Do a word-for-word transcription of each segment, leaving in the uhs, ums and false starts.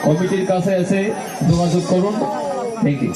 কমিটির কাছে এসে যোগাযোগ করুন। Thank you.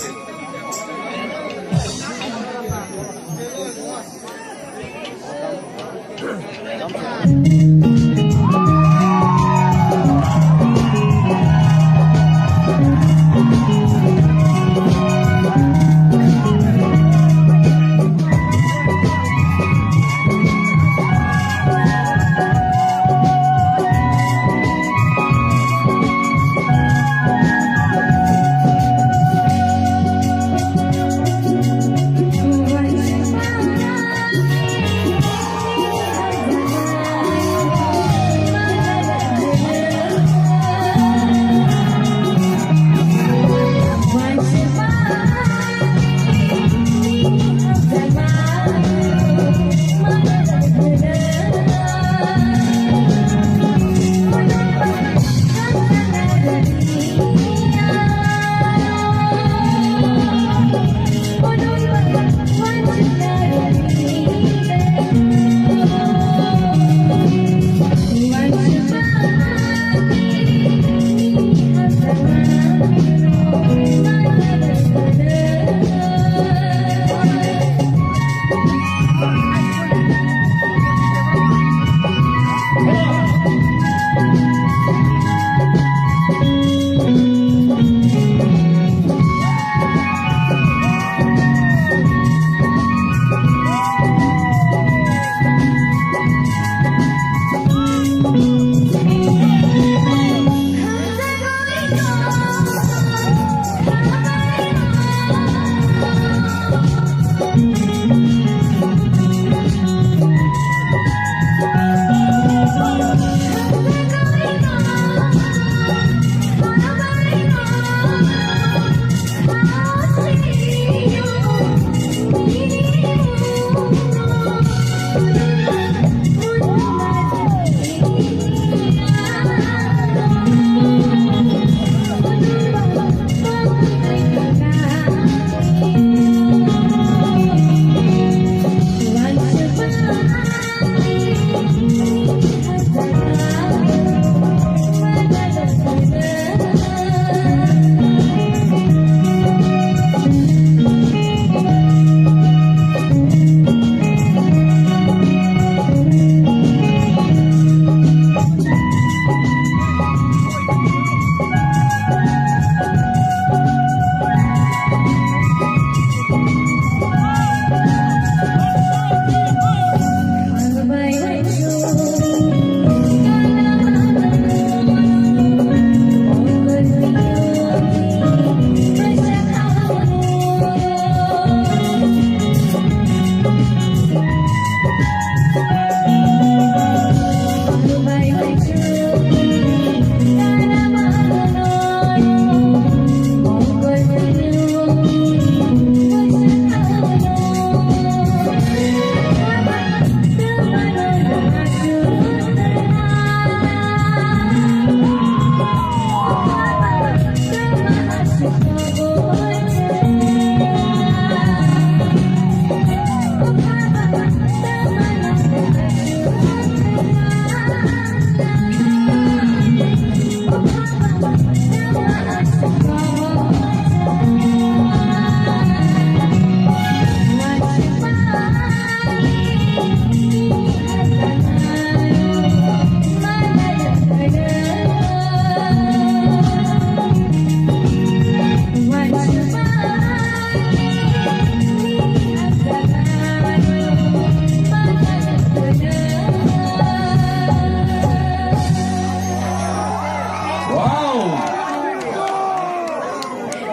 Wow!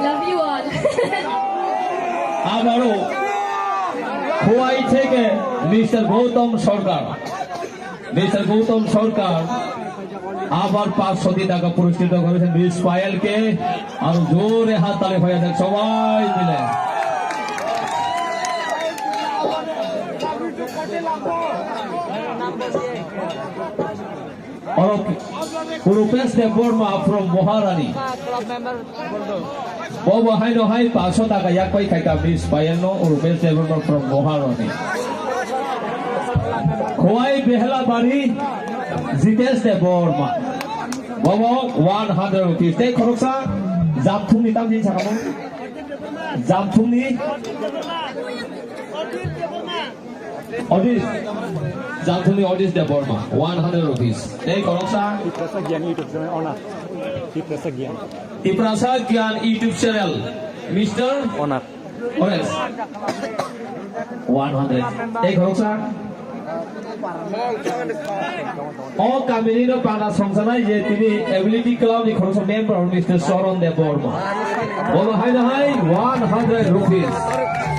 Love you all. আবারও খোয়াই থেকে মিস্টার গৌতম সরকার, মিস্টার গৌতম সরকার আবার পাঁচশো টাকা পুরস্কৃত করেছেন মিস পায়েলকে। আরো জোরে হাততালি হয়ে যাক সবাই মিলে। Oro Rupesh Debbarma from Maharani. Bobo haino hai paso taka yak pai khaika miss payano Rupesh Debbarma from Maharani. Khowai Behlabari Jitesh Debbarma. Bobo one hundred rupees. Tei khoroksa Jamthumni tamni sakamo. Jamthumni Odis. Jamthumni Odis Debbarma one hundred rupees. Tei khoroksa Tiprasa Gyan YouTube channel owner. Tiprasa Gyan. Tiprasa Gyan YouTube channel. Mister Owner. Orange. One hundred. Tei khoroksa. O kamini no panda songsanai je tini ability club ni khoroksa member Mister Soron Debbarma. Bono hai na hai one hundred rupees.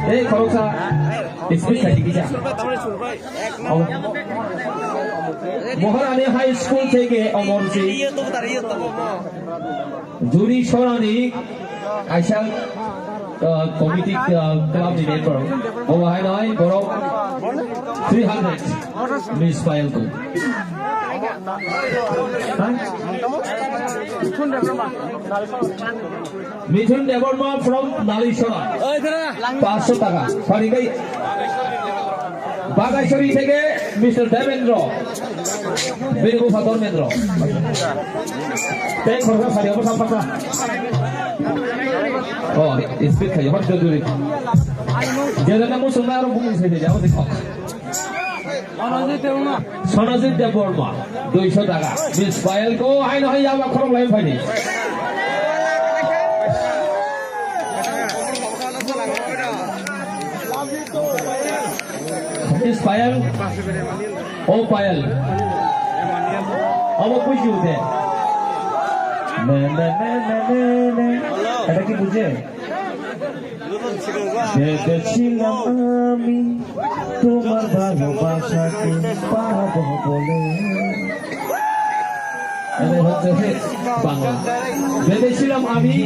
Tei khoroksa speed khai kisa. Moharani High School theke Omorji. Juri Sorani kaisa, uh, committee, uh, club ni member. Bo hai noi, borok three hundred. Miss Payal ko. Ha? Mithun Debbarma from Nalisora. Panchsho taka. Phari kai. Bagaisori theke Mister Devendra. Bini bupha Dharmendra. Tei khoroksa sari obo sampakha. Oh, speed khai, hot duri. Jena na musung na aro bung se de jao de khok. Sonajit Debbarma, duisho taka. Miss Payal ko hai no hai yaba khorok lai phai ni. Miss Payal. O Payal. Obo buji ute. Ne, ne, ne, ne, ne, ne. Eta ki buje? ভেবেছিলাম আমি তোমার ভালোবাসাকে পাবো বলে। এটা হচ্ছে বাংলা। ভেবেছিলাম আমি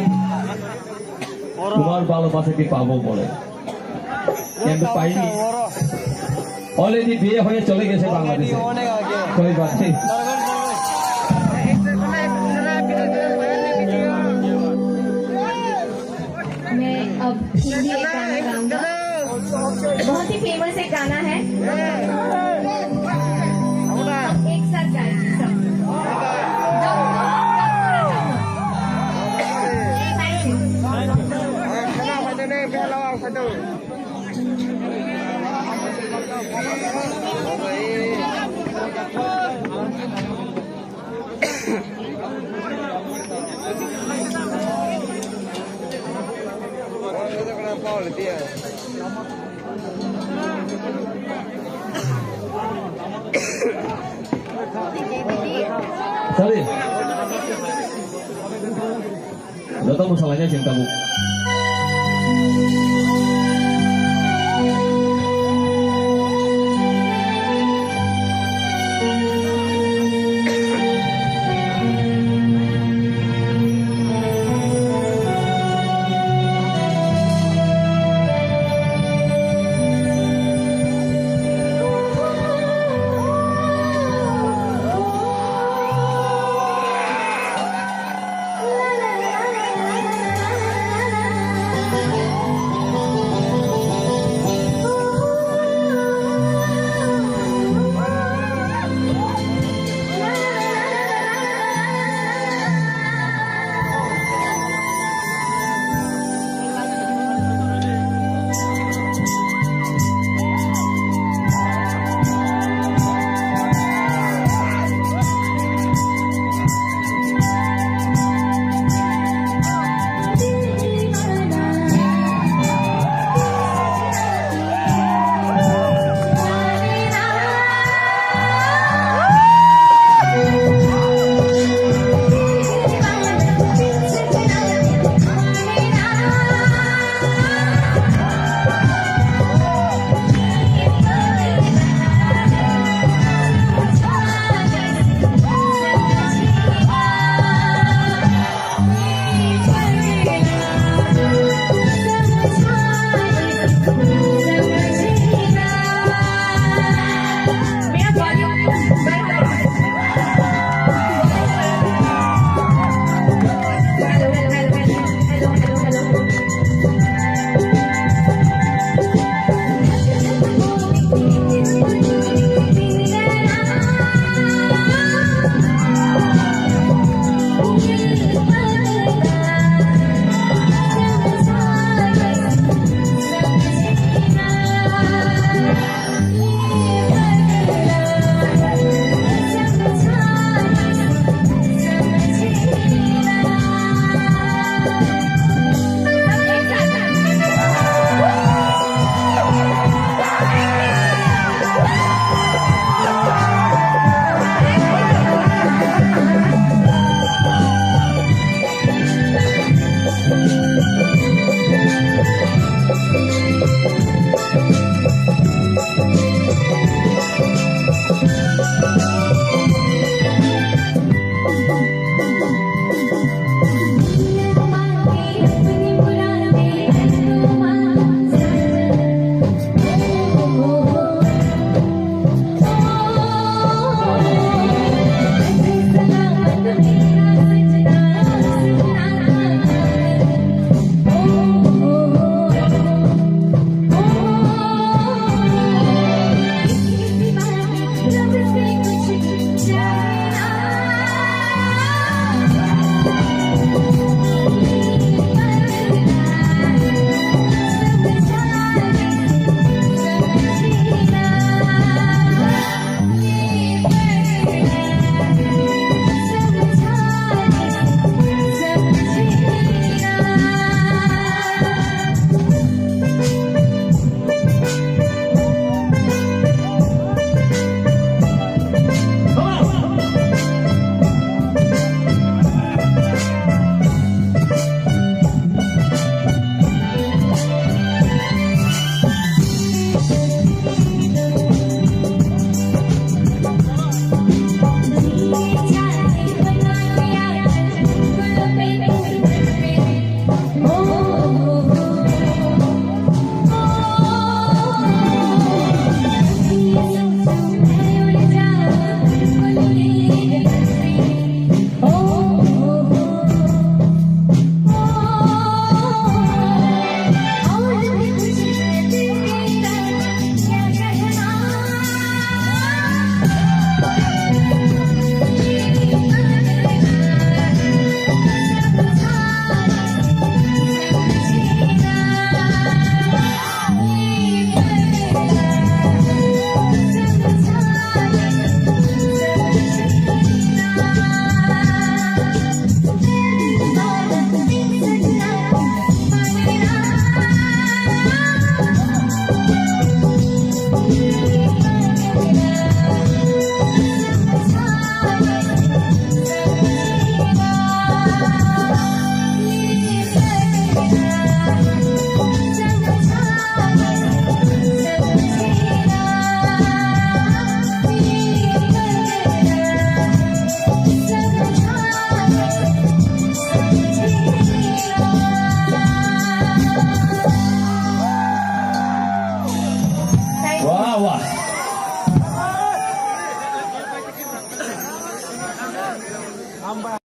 তোমার ভালোবাসাকে পাবো বলে, কিন্তু পাইনি। Already বিয়ে হয়ে চলে গেছে বাংলাদেশে। कोई बात नहीं। मैं अब हिंदी एक गाना गाऊंगा। बहुत ही फेमस एक गाना है। एक साथ गाएंगे सब। Sorry. Joto mwsalainai chwng tabuk.